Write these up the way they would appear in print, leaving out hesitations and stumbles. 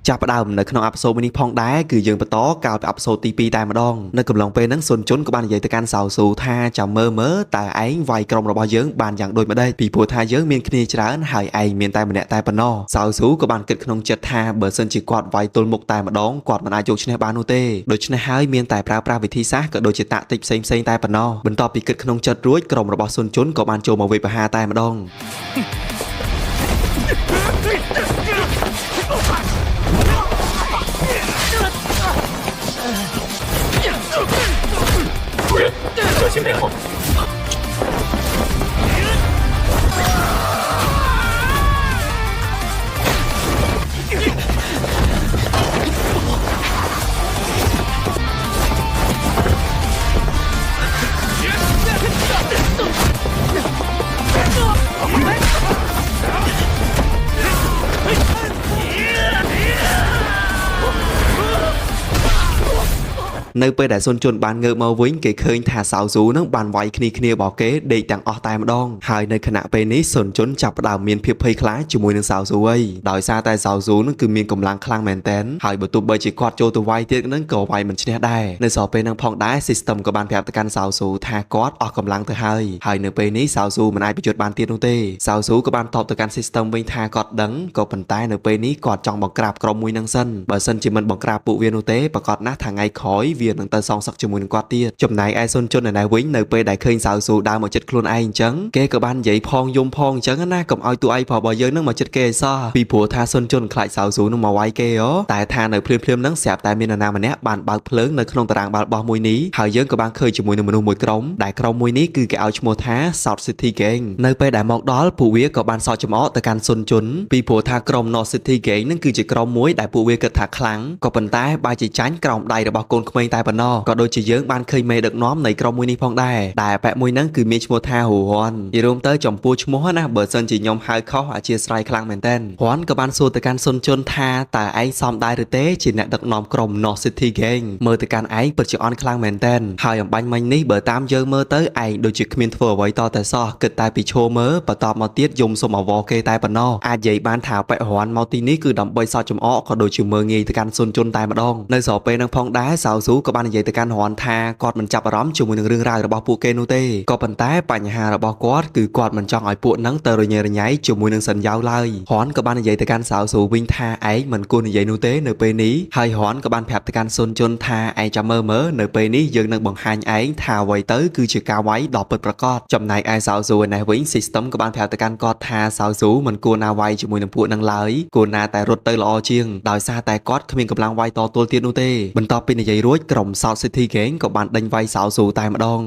ចាប់ផ្ដើមនៅក្នុង episode មួយនេះផងដែរគឺយើងបន្តកាលពី episode ទី2តែម្ដងនៅកំឡុងពេលហ្នឹងសុនជុនក៏បាននិយាយទៅកាន់សៅស៊ូថាចាំមើលមើលតើឯងវាយក្រុមរបស់យើងបានយ៉ាងដូចម្ដេចពីព្រោះថាយើងមានគ្នាច្រើនហើយឯងមានតែម្នាក់តែប៉ុណ្ណោះសៅស៊ូក៏បានគិតក្នុងចិត្តថាបើសិនជាគាត់វាយទល់មុខតែម្ដងគាត់មិនអាចយកឈ្នះបាននោះទេដូច្នេះហើយមានតែប្រើប្រាស់វិធីសាស្ត្រក៏ដូចជាតាក់ទិចផ្សេងៗតែប៉ុណ្ណោះបន្ទាប់ពីគិតក្នុងចិត្តរួចក្រុមរបស់សុនជុនក៏បានចូលមកវាយប្រហារតែម្ដង 主人，小心背后！នៅពេលដែលសុនជុនបានងើបមកវិញគេឃើញថាសៅស៊ូនឹងបានវាយគ្នាគ្នារបស់គេដេកទាំងអស់តែម្ដងហើយនៅខណៈពេលនេះសុនជុនចាប់ផ្ដើមមានភាពភ័យខ្លាចជាមួយនឹងសៅស៊ូហើយដោយសារតែសៅស៊ូនឹងគឺមានកម្លាំងខ្លាំងមែនទែនហើយបើទោះបីជាគាត់ចូលទៅវាយទៀតនឹងក៏វាយមិនឈ្នះដែរនៅស្របពេលនឹងផងដែរ system ក៏បានប្រាប់ទៅកាន់សៅស៊ូថាគាត់អស់កម្លាំងទៅហើយហើយនៅពេលនេះសៅស៊ូមិនអាចប្រយុទ្ធបានទៀតនោះទេសៅស៊ូក៏បានតបទៅកាន់ system វិញថាគាត់ដឹងក៏ប៉ុន្តែនៅពេលនេះគាត់ចង់បង្ក្រាបក្រុមមួយនឹងសិនបើសិនជាមិនបង្ក្រាបពួកវានោះទេប្រកាសណាស់ថាថ្ងៃក្រោយវានឹងទៅសងសឹកជាមួយនឹងគាត់ទៀតចំណែកឯសុនជុនឯនេះវិញនៅពេលដែលឃើញសៅស៊ូដើរមកចិត្តខ្លួនឯងអញ្ចឹងគេក៏បាននិយាយផងយំផងអញ្ចឹងណាកុំឲ្យតួឯងប្រុសរបស់យើងនឹងមកចិត្តគេឲ្យសោះពីព្រោះថាសុនជុនខ្លាចសៅស៊ូនឹងមកវាយគេហ៎តែថានៅភ្លាមៗហ្នឹងស្រាប់តែមាននរណាម្នាក់បានបើកភ្លើងនៅក្នុងតារាងបាល់បោះមួយនេះហើយយើងក៏បានឃើញជាមួយនឹងមនុស្សមួយក្រុមដែលក្រុមមួយនេះគឺគេឲ្យឈ្មោះថា South City Gang នៅពេលដែលមកដល់ពួកវាក៏បានសោកចំអកទៅកាន់សុនជុនពីព្រោះថាក្រុម North City Gang នឹងគឺជាក្រុមមួយដែលពួកវាគិតថាខ្លាំងក៏ប៉ុន្តែបែរជាចាញ់ក្រោមដៃរបស់កូនក្មេងតែប៉ុណ្ណោះក៏ដូចជាយើងបានឃើញមេដឹកនាំនៃក្រុមមួយនេះផងដែរដែលប៉ែមួយហ្នឹងគឺមានឈ្មោះថាហ៊ូហននិយាយរួមទៅចំពោះឈ្មោះណាបើសិនជាខ្ញុំហៅខុសអធិស្ឋានខ្លាំងមែនទែនហនក៏បានសួរទៅកាន់សុនជុនថាតើឯងសមដែរឬទេជាអ្នកដឹកនាំក្រុម North City Gang មើលទៅកាន់ឯងពិតជាអន់ខ្លាំងមែនទែនហើយអំបញ្ញមិញនេះបើតាមយើងមើលទៅឯងដូចជាគ្មានធ្វើអ្វីតតែសោះគិតតែពីឈរមើលបន្ទាប់មកទៀតយំសុំអវរគេតែប៉ុណ្ណោះអាចនិយាយបានថាប៉ែហនមកទីនេះគឺដើម្បីសោកចំអកក៏ដូចជាមើលងាយទៅកាន់សុនជុនតែម្ដងនៅស្របពេលនឹងផងដែរសៅស៊ូក៏បាននិយាយទៅកាន់ហនថាគាត់មិនចាប់អារម្មណ៍ជាមួយនឹងរឿងរ៉ាវរបស់ពួកគេនោះទេក៏ប៉ុន្តែបញ្ហារបស់គាត់គឺគាត់មិនចង់ឲ្យពួកហ្នឹងទៅរញ៉េរញ៉ៃជាមួយនឹងសិនយ៉ាវឡើយហនក៏បាននិយាយទៅកាន់សៅស៊ូវិញថាឯងមិនគួរនិយាយនោះទេនៅពេលនេះហើយហនក៏បានប្រាប់ទៅកាន់សុនជុនថាឯងចាំមើលមើលនៅពេលនេះយើងនឹងបង្ហាញឯងថាអ្វីទៅគឺជាការវាយដ៏ពិតប្រាកដចំណែកឯសៅស៊ូឯនេះវិញ system ក៏បានប្រាប់ទៅកាន់គាត់ថាសៅស៊ូមិនគួរណាវាយជាមួយនឹងពួកនឹងឡើយគួរណាតែរត់ទៅល្អជាងដោយសារតែគាត់គ្មានកម្លាំងវាយតទល់ទៀតនោះទេបន្ទាប់ពីនិយាយរួចក្រុម South City Gang ក៏បានដេញវាយសៅស៊ូតែម្ដង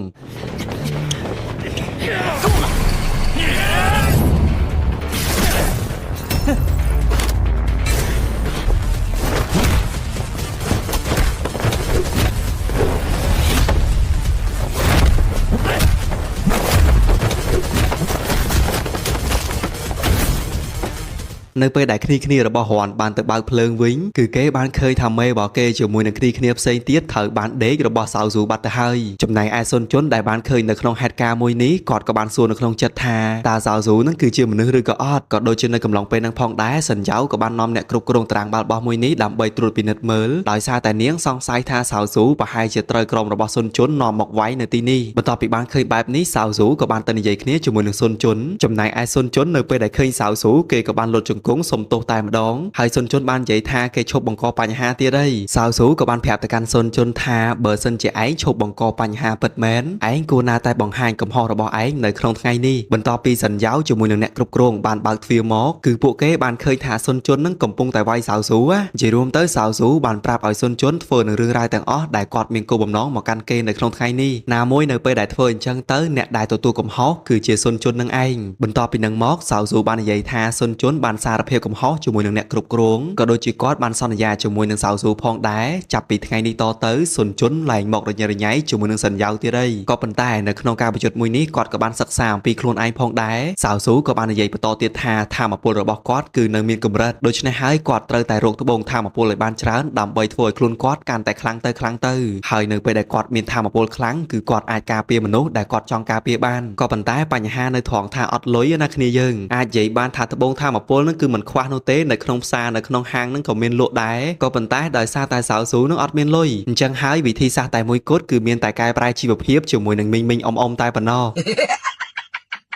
នៅពេលដែលគ្នាគ្នារបស់រ៉ាន់បានទៅបើកភ្លើងវិញគឺគេបានឃើញថាមេរបស់គេជាមួយនឹងគ្នាគ្នាផ្សេងទៀតត្រូវបានដេករបស់សៅស៊ូបាត់ទៅហើយចំណែកឯសុនជុនដែលបានឃើញនៅក្នុងហេតុការណ៍មួយនេះគាត់ក៏បានសួរនៅក្នុងចិត្តថាតើសៅស៊ូនឹងគឺជាមនុស្សឬក៏អត់ក៏ដូចជានៅកំឡុងពេលហ្នឹងផងដែរសិនយ៉ៅក៏បាននាំអ្នកគ្រប់គ្រងតារាងបាល់បោះមួយនេះដើម្បីត្រួតពិនិត្យមើលដោយសារតែនាងសង្ស័យថាសៅស៊ូប្រហែលជាត្រូវក្រុមរបស់សុនជុននាំមកវាយនៅទីនេះបន្ទាប់ពីបានឃើញបែបនេះសៅស៊ូក៏បានទៅនិយាយគ្នាជាមួយនឹងសុនជុនចំណែកឯសុនជុននៅពេលដែលឃើញសៅស៊ូគេក៏បានលត់ជង្គង់សុំទោសតែម្ដងហើយសុនជុនបាននិយាយថាគេឈប់បង្កបញ្ហាទៀតហើយសៅស៊ូក៏បានប្រាប់ទៅកាន់សុនជុនថាបើសិនជាឯងឈប់បង្កបញ្ហាពិតមែនឯងគួរណាតែបង្ហាញកំហុសរបស់ឯងនៅក្នុងថ្ងៃនេះបន្ទាប់ពីសិនយ៉ាវជាមួយនឹងអ្នកគ្រប់គ្រងបានបើកទ្វារមកគឺពួកគេបានឃើញថាសុនជុននឹងកំពុងតែវាយសៅស៊ូណានិយាយរួមទៅសៅស៊ូបានប្រាប់ឲ្យសុនជុនធ្វើនឹងរឿងរ៉ាវទាំងអស់ដែលគាត់មានគោលបំណងមកកាន់គេនៅក្នុងថ្ងៃនេះណាមួយនៅពេលដែលធ្វើអញ្ចឹងទៅអ្នកដែលទទួលកំហុសគឺជាសុនជុននឹងឯងបន្ទាប់ពីនឹងមកសៅស៊ូបាននិយាយថាសុនជុនបានសារភាពកំហុសជាមួយនឹងអ្នកគ្រប់គ្រងក៏ដូចជាគាត់បានសន្យាជាមួយនឹងសៅស៊ូផងដែរចាប់ពីថ្ងៃនេះតទៅសុនជុនឡើងមករញ៉េរញ៉ៃជាមួយនឹងសិនយ៉ាវទៀតហើយក៏ប៉ុន្តែនៅក្នុងការប្រយុទ្ធមួយនេះគាត់ក៏បានសិក្សាអំពីខ្លួនឯងផងដែរសៅស៊ូក៏បាននិយាយបន្តទៀតថាធម៌ពលរបស់គាត់គឺនៅមានកម្រិតដូច្នេះហើយគាត់ត្រូវតែរកត្បូងធម៌ពលឲ្យបានច្រើនដើម្បីធ្វើឲ្យខ្លួនគាត់កាន់តែខ្លាំងទៅខ្លាំងទៅហើយនៅពេលដែលគាត់មានធម៌ពលខ្លាំងគឺគាត់អាចការពារមនុស្សដែលគាត់ចង់ការពារបានក៏ប៉ុន្តែបញ្ហានៅត្រង់ថាអត់លុយណាគ្នាយើងអាចនិយាយបានថាត្បូងធម៌ពលនឹងគឺ គឺមិនខ្វះនោះទេនៅក្នុងផ្សារនៅក្នុងហាងហ្នឹងក៏មានលក់ដែរក៏ប៉ុន្តែដោយសារតែសៅស៊ូនឹងអត់មានលុយអញ្ចឹងហើយវិធីសាស្ត្រតែមួយគត់គឺមានតែកែប្រែជីវភាពជាមួយនឹងមីងមីងអ៊ំអ៊ំតែប៉ុណ្ណោះ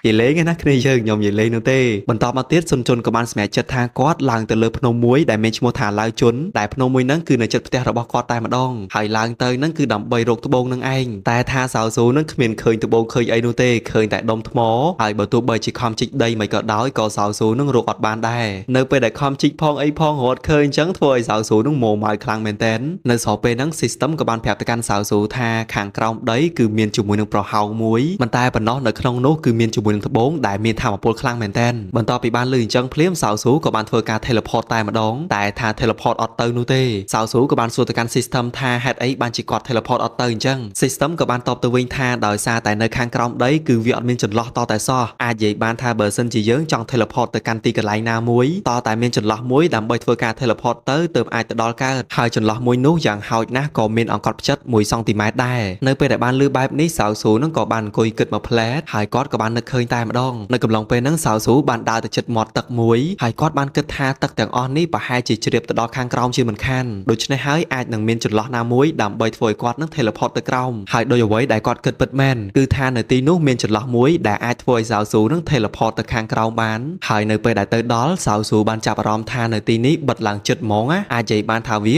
និយាយលេងឯណាគ្នាយើងខ្ញុំនិយាយលេងនោះទេបន្តមកទៀតសុនជុនក៏បានសម្រេចចិត្តថាគាត់ឡើងទៅលើភ្នំមួយដែលមានឈ្មោះថាឡាវជុនដែលភ្នំមួយហ្នឹងគឺនៅជិតផ្ទះរបស់គាត់តែម្ដងហើយឡើងទៅហ្នឹងគឺដើម្បីរកត្បូងនឹងឯងតែថាសៅស៊ូហ្នឹងគ្មានឃើញត្បូងឃើញអីនោះទេឃើញតែដុំថ្មហើយបើទោះបីជាខំជីកដីមិនក៏ដោយក៏សៅស៊ូហ្នឹងរកអត់បានដែរនៅពេលដែលខំជីកផងអីផងរត់ឃើញអញ្ចឹងធ្វើឲ្យសៅស៊ូហ្នឹងម៉ម៉ៅខ្លាំងមែនទែននៅស្របពេលហ្នឹង system ក៏បានប្រាប់ទៅកាន់សៅស៊ូថាខាងក្រោមដីគឺមានជាមួយនឹងប្រហោងមួយមិនតែប៉ុណ្ណោះនៅក្នុងនោះគឺមានជាមួយនឹងត្បូងដែលមានថាមពលខ្លាំងមែនទែនបន្ទាប់ពីបានលឺអញ្ចឹងភ្លាមសៅស៊ូក៏បានធ្វើការ teleport តែម្ដងតែថា teleport អត់ទៅនោះទេសៅស៊ូក៏បានសួរទៅកាន់ system ថាហេតុអីបានជាគាត់ teleport អត់ទៅអញ្ចឹង system ក៏បានតបទៅវិញថាដោយសារតែនៅខាងក្រោមដីគឺវាអត់មានចន្លោះតតែសោះអាចនិយាយបានថាបើសិនជាយើងចង់ teleport ទៅកាន់ទីកន្លែងណាមួយតតែមានចន្លោះមួយដើម្បីធ្វើការ teleport ទៅទើបអាចទៅដល់កើតហើយចន្លោះមួយនោះយ៉ាងហោចណាស់ក៏មានអង្កត់ផ្ចិត1សង់ទីម៉ែត្រដែរនៅពេលដែលបានលឺបែបនេះសៅស៊ូនឹងក៏បានអង្គុយគិតមកផ្លែតហើយគាត់ក៏បាននឹកឃើញតែម្ដងនៅកំឡុងពេលហ្នឹងសៅស៊ូបានដើរទៅជិតមាត់ទឹកមួយហើយគាត់បានគិតថាទឹកទាំងអស់នេះប្រហែលជាជ្រាបទៅដល់ខាងក្រោមជាមិនខានដូច្នេះហើយអាចនឹងមានចន្លោះណាមួយដើម្បីធ្វើឲ្យគាត់នឹង teleport ទៅក្រោមហើយដោយអ្វីដែលគាត់គិតពិតមែនគឺថានៅទីនោះមានចន្លោះមួយដែលអាចធ្វើឲ្យសៅស៊ូនឹង teleport ទៅខាងក្រោមបានហើយនៅពេលដែលទៅដល់សៅស៊ូបានចាប់អារម្មណ៍ថានៅទីនេះបិទឡើងជិតហ្មងណាអាចនិយាយបានថាវា